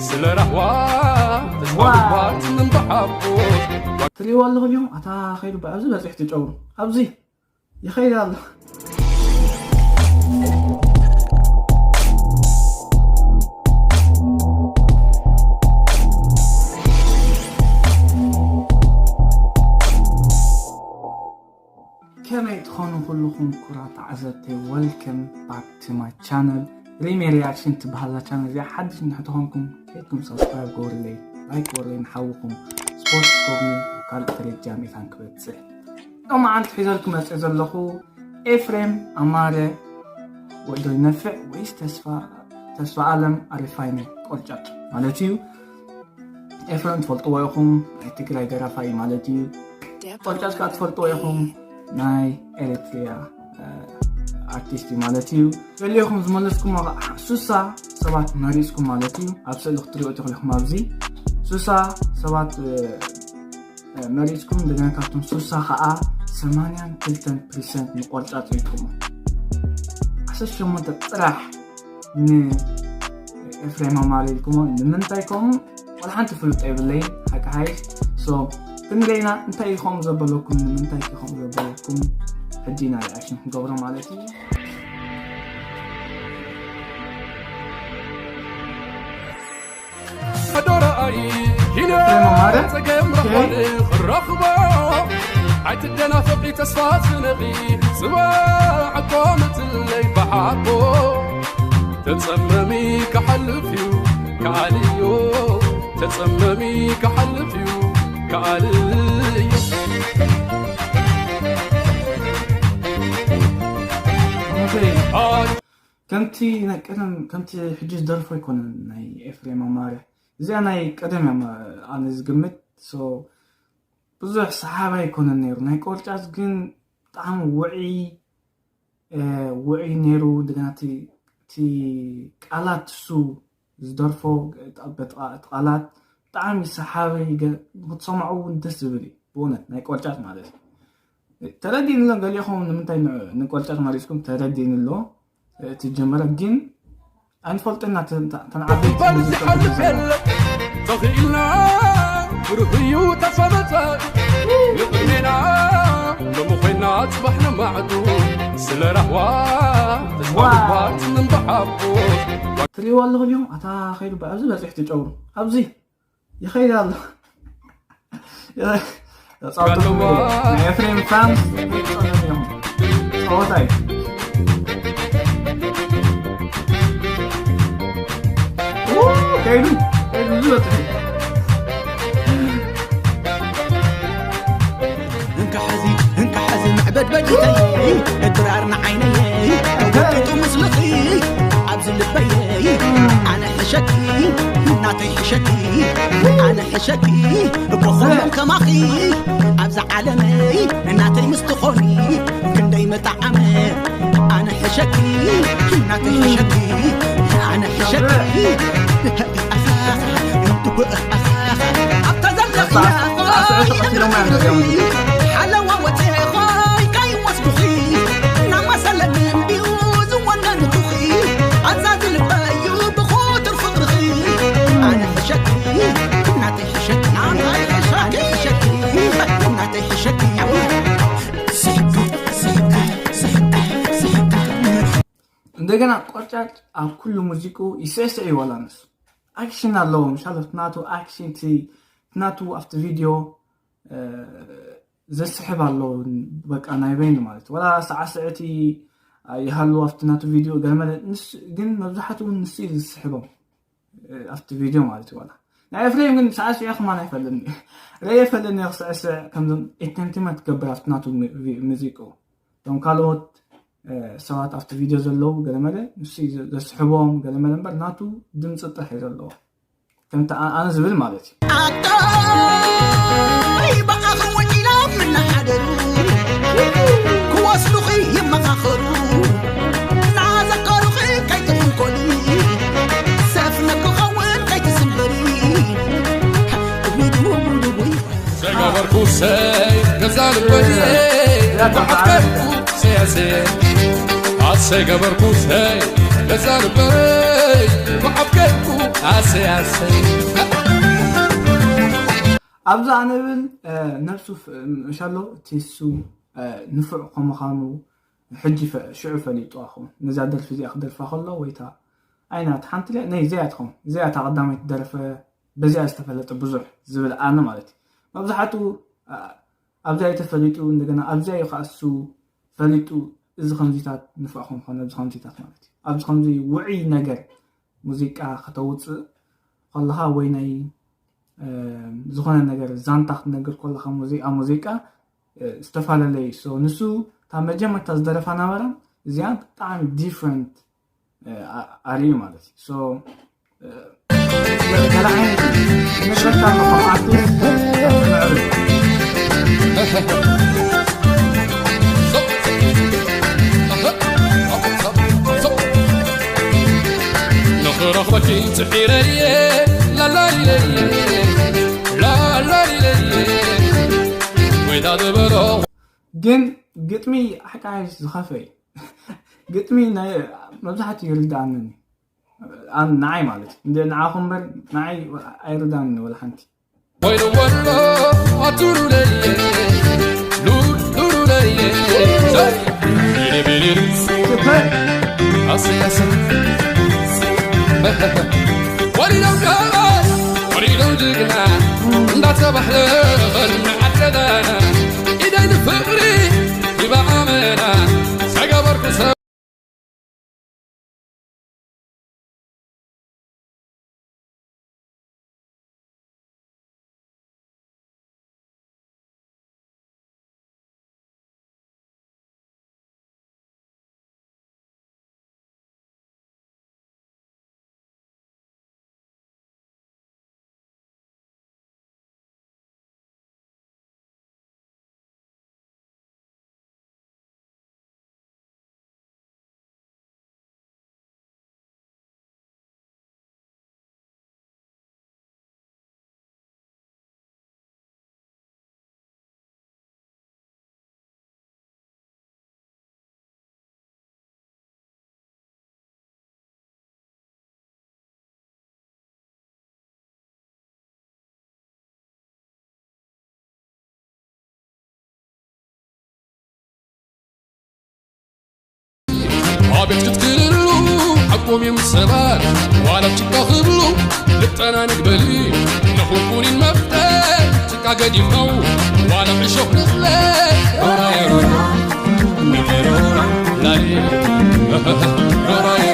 ስለ ራህዋ ተስፋ ምግባር ምንባሓቦት ትሪእዎ ኣለኹም እዮም። ኣታ ኸይዱ ኣብዚ በፂሕ ትጨውሩ ኣብዚ ይኸይድ ኣሎ። ከመይ ትኾኑ ኩልኹም ኩራት ተዓዘብተይ? Welcome back to my channel. ሪሜ ሪያክሽን ትበሃል እዛ ቻነል እዚኣ። ሓድሽ እንድሕር ተኾንኩም ከይድኩም ሰብስክራይብ ገበሩለይ፣ ላይክ ገበሩለይ፣ ንሓውኹም ስፖርት ትገብሩ ኣብ ካልእ ደረጃ ሜታን ክበጽሕ። ሎማዓንቲ ሒዘልኩም መጽእ ዘለኹ ኤፍሬም ኣማረ ወዶ ይነፍዕ ወይስ ተስፋ ተስፋ ኣለም ኣሪፋይነ ቆርጫጭ ማለት እዩ። ኤፍሬም ትፈልጥዎ ኢኹም፣ ናይ ትግራይ ደራፋይ ማለት እዩ። ቆርጫጭ ከዓ ትፈልጥዎ ኢኹም፣ ናይ ኤሪትሪያ ኣርቲስት እዩ ማለት እዩ። ገሊኹም ዝመለስኩም ሱሳ ሰባት መሪፅኩም ማለት እዩ። ኣብ ስእሊ ክትሪኦ ትኽእልኹም ኣብዚ ሱሳ ሰባት መሪፅኩም፣ እንደገና ካብቶም ሱሳ ከዓ ሰማንያን ክልተን ፐርሰንት ንቆርጫጭ ኢልኩሞ። ዓሰርተ ሸሞንተ ጥራሕ ንኤፍሬም ኣማረ ኢልኩሞ። ንምንታይ ከምኡ? ዋላ ሓንቲ ፍሉጥ የብለይ ሓቂ ሓይሽ። ሶ ክንደይና እንታይ ኢኹም ዘበለኩም፣ ንምንታይ ኢኹም ዘበለኩም? ሕጂ ኢና ሪኣክሽን ክንገብሮ ማለት እዩ። ዶረኣይ ኪነ ጸገም ረኽቦ ክረኽቦ ኣይትደናፈቂ ተስፋ ትነቂ ጽባሕ እኮ ምትለይ ብሓቦ ተጸመሚ ክሓልፍ እዩ ከኣልዮ ተጸመሚ ክሓልፍ እዩ ከኣልዮ ከምቲ ናይ ቀደም ከምቲ ሕጂ ዝደርፎ ኣይኮነን ናይ ኤፍሬም ኣማረ። እዚኣ ናይ ቀደም እያ ኣነ ዝግምት። ብዙሕ ሰሓቢ ኣይኮነን ነይሩ። ናይ ቆርጫጭ ግን ብጣዕሚ ውዑይ ውዑይ ነይሩ። እንደገና እቲ ቃላት እሱ ዝደርፎ ቃላት ብጣዕሚ ሰሓቢ፣ ንክትሰምዖ እውን ደስ ዝብል እዩ ብእውነት ናይ ቆርጫጭ ማለት እዩ። ተረዲእኒ ኣሎ። ገሊኹም ንምንታይ ንቆርጫጭ መሪፅኩም ተረዲእኒ ኣሎ። እቲ ጀመረ ግን ኣይንፈልጥና ተንዓበይቲ ተኽኢልና ብርህዩ ተፈለጠ ንቕድሜና ሎሚ ኮይና ፅባሕ ነማዕዱ ስለ ራህዋ ተስፋ ምግባር ትምንባሓቦ ትሪእዎ ኣለኹም እዮም ኣታ ኸይዱ ኣብዚ በፂሕ ትጨውሩ ኣብዚ ይኸይድ ኣሎ። ጻውቶም ናይ ኤፍሬም ፋንስ ጸወታ እዩ። ከይዱ ከይዱ ዝበጽሕ እንካ ሕዚ እንካ ሕዚ መዕበድበዲተይ ድራር ንዓይነይ ገጥጡ ምስልኺ ኣብዚ ልበይ ኣነ ሕሸኪ ናተይ ሕሸኪ ኣነ ሕሸኪ እኮ ኹሎም ከማኺ ኣብዛ ዓለመይ እናተይ ምስ ትኾኒ ክንደይ መጣዓመ ኣነ ሕሸኪ እናተይ ሕሸኪ ኣነ ሕሸኪ ኣብታ ዘለኽያ ሓለዋ ወፅኾይ ከይወስዱኺ እናመሰለኒ እንድዩ ዝወነንኩኺ ኣዛዚ ልበዩ ብኹትር ፍቕርኺ ኣነ ሕሸኪ እናተይ እንደገና ቆርጫጭ ኣብ ኩሉ ሙዚቁ ይስዕስዕ ይወላንስ ኣክሽን ኣለዎ ምሻለት ናቱ ኣክሽን ናቱ ኣብቲ ቪድዮ ዘስሕብ ኣሎ በቃ ናይ በይኑ ማለት ወላ ሰዓስዕቲ ይሃሉ ኣብቲ ናቱ ቪድዮ ገለመለ ግን መብዛሕትኡ ንሱ እዩ ዝስሕቦም ኣብቲ ቪድዮ ማለት እዩ። ዋላ ናይ ኤፍሬም ግን ሳዕስዒ ከማን ኣይፈልጥን እዩ። ረየ ፈልጥን እዩ ክስዕስዕ ከምዞም ኢንተርቴንመንት ትገብር ኣብቲ ናቱ ሙዚቁ። እቶም ካልኦት ሰባት ኣብቲ ቪድዮ ዘለዉ ገለመለ ንሱ እዩ ዘስሕቦም ገለመለ እምበር ናቱ ድምፂ ጥራሕ እዩ ዘለዎ። ከምቲ ኣነ ዝብል ማለት እዩ። ኣይ ብኣኺ ወኪሎም እናሓደሩ ክወስዱኺ ይመኻኸሩ እናዘከሩኺ ከይትንኮሊ ሰፍነ ክኸውን ከይትስንበሪ ዘገበርኩ ሰይ ገዛ ልበየ ተዓቀብኩ ሰያሰየ ኣሰይ ገበርኩ ሰይ በዛ ልበይ መዓብከልኩ ኣሰይ ኣሰይ። ኣብዚ ኣነ ብል ነብሱ ሻሎ እቲ እሱ ንፉዕ ከምዃኑ ሕጂ ሽዑ ፈሊጡ ኣኹም ነዛ ደርፊ እዚኣ ክደርፋ ከሎ ወይታ ኣይናት ሓንቲ ናይ እዚኣ ትኸውን እዚኣ እታ ቀዳማይ ትደረፈ በዚኣ ዝተፈለጠ ብዙሕ ዝብል ኣነ ማለት እዩ። መብዛሕትኡ ኣብዚኣ ተፈሊጡ እንደገና ኣብዚኣ እዩ ከዓ እሱ ፈሊጡ እዚ ከምዚታት ንፋዕ ከምኮነ ኣብዚ ከምዚታት ማለት እዩ። ኣብዚ ከምዚ ውዕይ ነገር ሙዚቃ ከተውፅእ ከለካ ወይ ናይ ዝኾነ ነገር ዛንታ ክትነግር ከለካ ሙዚቃ ሙዚቃ ዝተፈላለየ እዩ። ንሱ ካብ መጀመርታ ዝደረፋ ነበረ እዚኣ ብጣዕሚ different ኣርእዩ ማለት እዩ። ገለ ዓይነት ይነግረካ ኣሎ ከም ኣርቲስት ምዕብል ንኽረኽበኪ ጽዒረ እየ ላላሊለየ ላላሊለየ ወይዳ ዝበሎ ግን ግጥሚ ሓቃ ዝኸፈ እዩ። ግጥሚ ናይ መብዛሕትኡ ይርድኣንን እዩ። ኣን ንዓይ ማለት እዩ። እንደ ንዓኹም እምበር ንዓይ ኣይርዳንን ወላ ሓንቲ። ወይሉ ወሎ ኣቱሩለየ ሉሉሉለየ ቢሪቢሪርስ ኣሰያሰ ወሪዶም ካባስ ወሪዶም ጅግና እንዳተባህለ ንዓደዳና ኢደይ ንፍቕሪ ሂባ ኣመና ሰገበርኩ ሰብ ኣቤት ክትክልሉ ሓቆም እዮም ሰባት ዋላ ጭቃ ክብሉ ልጠና ንግበሊ ንኹኩኒን መፍተ ጭቃ ገዲፍነው ዋላ ዕሾኽ ንኽለ ሮራየ ሮራ ንሮራ ላሊ ሮራየ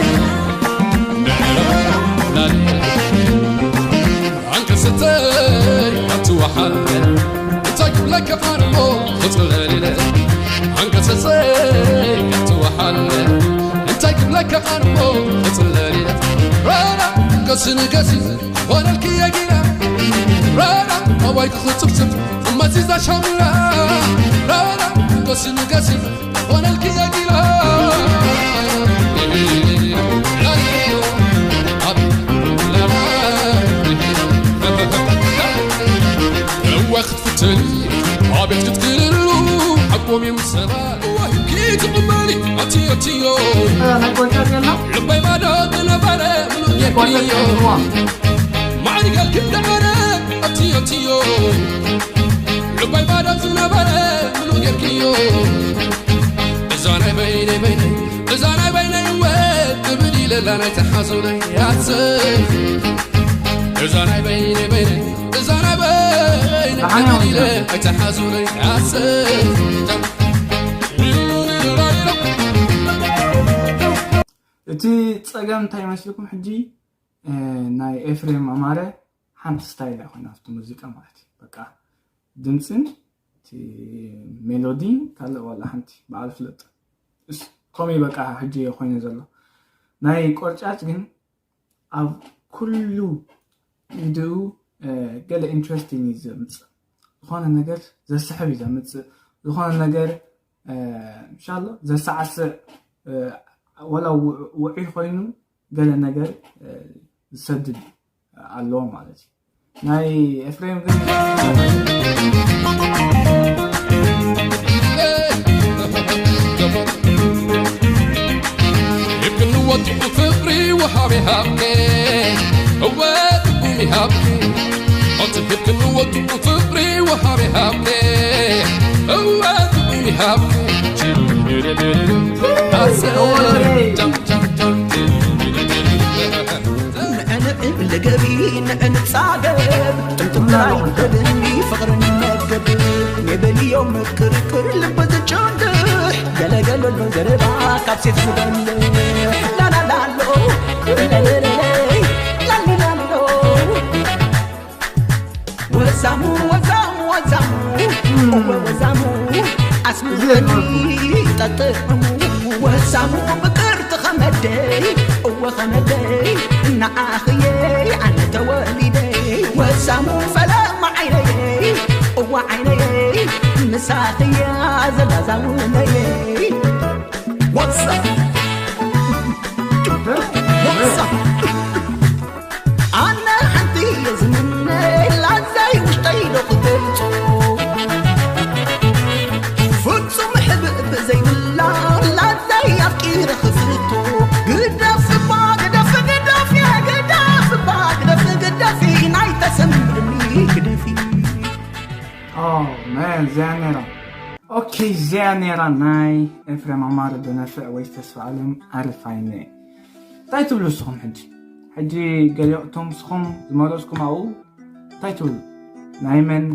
ላሊ ኣንከሰተይ ኣትወሓል እንታይ ክብለካ ኣነ እሞ ክጽለሊለ ኣንከሰተይ ኣትወሓል እንታይ ክብለካ ኣነ እሞ ክጽለሊለ ራራ ከስንከሲ ሆነልኪ የጊና ራራ ኣባይ ክኽጽፍጽፍ እመዚዛ ሻምራ ራራ ከስንከሲ ሆነልኪ የጊና እወ ክትፍትኒ ኣቤት ክትክልሉ ሓቆም እዮም ሰባት እወ ሂብኪ ትቕበሊ ኣትዮ ኣትዮ ናይ ኮንሰርት የላ ልበይ ባዶ ዝነበረ ምሉእ ጌርክዮ ማዕሪጋልኪ እንዳበረ ኣትዮ ኣትዮ ልበይ ባዶ ዝነበረ ምሉእ ጌርክዮ እዛ ናይ በይነይ በይነይ እዛ ናይ በይነይ እወ ክብል ኢለላ ናይ ተሓዙለይ ኣሰ እዛ ናይ በይነይ በይነይ እዛ ናይ በይነይ ክብል ኢለ ኣይተሓዙለይ ኣሰ እቲ ፀገም እንታይ ይመስልኩም ሕጂ ናይ ኤፍሬም ኣማረ ሓንቲ ስታይል ኣይኮነ ኣብቲ ሙዚቃ ማለት እዩ በቃ ድምፅን እቲ ሜሎዲ ካልእ ዋላ ሓንቲ በዓል ፍለጥ ከምኡ በቃ ሕጂ ኮይኑ ዘሎ ናይ ቆርጫጭ ግን ኣብ ኩሉ ቪድኡ ገለ ኢንትረስቲንግ እዩ ዘምፅእ ዝኾነ ነገር ዘስሕብ እዩ ዘምፅእ ዝኾነ ነገር እንሻሎ ዘሰዓስዕ ወላ ውዑይ ኮይኑ ገለ ነገር ዝሰድድ ኣለዎ ማለት እዩ ናይ ኤፍሬም ግን ክንወጡ ሃቢ ሃብቴ እወ ትቡኒ ሃብቴ ኣትብክን ወትቡ ፍቅሪ ወሃቢ ሃብቴ እወ ትቡኒ ሃብቴ ኣሰ ንዕንዕ ልገቢ ንዕንጻገብ ጥምጥም ናይ ደብኒ ፍቕርን መገብ ሜበልዮም ክርክር ልቢ ዝጭንድሕ ገለገለሎ ዘረባ ካብ ሴፍ ዝበልሕ ላላላሎ ለለለለይ ላሊላሎ ወዛሙ ወዛሙ ወዛሙ እወ ወዛሙ ኣስምዘኒ ጠጥዕሙ ወዛሙ ምቅርቲ ኸመደይ እወ ኸመደይ እናኣኽየይ ኣነ ተወሊደይ ወዛሙ ፈለማ ዓይነየይ እወ ዓይነየይ ምሳኽያ ዘላዛሙነየይ ወዛ ወዛ ኣነ ሓንቲ እየ ዝምነይ ላዛይ ውሽጠይ ዶ ክገልጾ ፍጹም ሕብእ ዘይብላ ላዛይ ኣፍቂረ ክፍቶ ግደፍ እባ ግደፍ ግደፍ እየ ግደፍ እባ ግደፍ ግደፍ ናይ ተሰምዕኒ ግደፊ ኦ መን እዚኣ ነይራ ኦኬ እዚኣ ነይራ ናይ ኤፍሬም ኣማረ ብነፍዕ ወይ ተስፋ ኣለም ኣረፋይነ እንታይ ትብሉ ንስኹም ሕጂ ሕጂ ገሊኦቶም ንስኹም ዝመረፅኩም ኣብኡ እንታይ ትብሉ ናይ መን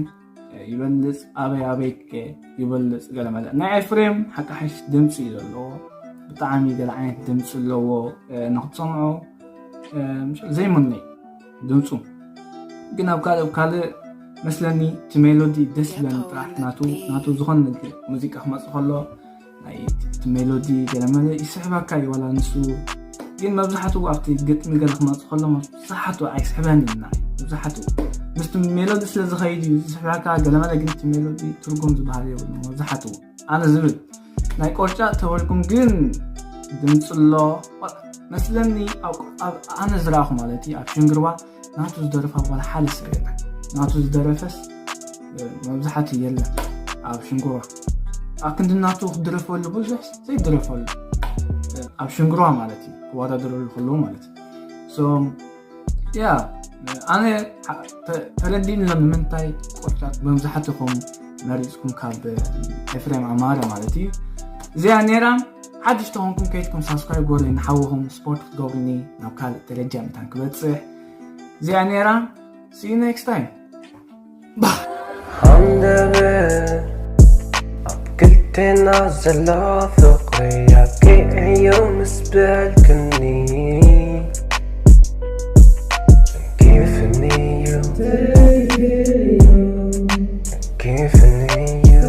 ይበልፅ ኣበይ ኣበይ ከ ይበልፅ ገለመለ ናይ ኤፍሬም ሓቂ ሓሽ ድምፂ እዩ ዘለዎ ብጣዕሚ ገለ ዓይነት ድምፂ ኣለዎ ንክትሰምዖ ዘይምነይ ድምፁ ግን ኣብ ካልእ ኣብ ካልእ መስለኒ እቲ ሜሎዲ ደስ ይብለኒ ጥራሕ ናቱ ናቱ ዝኾነ ነገር ሙዚቃ ክመፅእ ከሎ ናይ እቲ ሜሎዲ ገለመለ ይስሕበካ እዩ ዋላ ንሱ ግን መብዛሕትኡ ኣብቲ ግጥሚ ገለ ክመፅእ ከሎ መብዛሕትኡ ኣይስሕበኒ ና መብዛሕትኡ ምስቲ ሜሎዲ ስለ ዝኸይድ እዩ ዝስሕበካ ገለመለ ግን እቲ ሜሎዲ ትርጉም ዝበሃል የብሉ መብዛሕትኡ ኣነ ዝብል ናይ ቆርጫ ተበልኩም ግን ድምፅሎ መስለኒ ኣነ ዝረኣኹ ማለት እዩ ኣብ ሽንግርዋ ናቱ ዝደረፋ ዋላ ሓደ ሰብ የለን ናቱ ዝደረፈስ መብዛሕትኡ የለን ኣብ ሽንግርዋ ኣክንዲ ናቱ ክድረፈሉ ብዙሕ ዘይድረፈሉ ኣብ ሽንግርዋ ማለት እዩ ክወዳደረሉ ከለዉ ማለት እዩ ያ ኣነ ተረዲእኒ ኣሎ ንምንታይ ቆርጫት መብዛሕትኹም መሪፅኩም ካብ ኤፍሬም ኣማረ ማለት እዩ እዚኣ ነይራ ሓድሽ ተኾንኩም ከይድኩም ሳብስክራይብ ጎርኒ ንሓወኹም ስፖርት ክትገብሩኒ ናብ ካልእ ደረጃ ምታን ክበፅሕ እዚኣ ነይራ see you next time ሃንደበ ኣብ ክልቴና ዘሎ ፍቕሪ ኣብቂዕዮ ምስ በልክኒ ጊፍኒዩ ጊፍኒዩ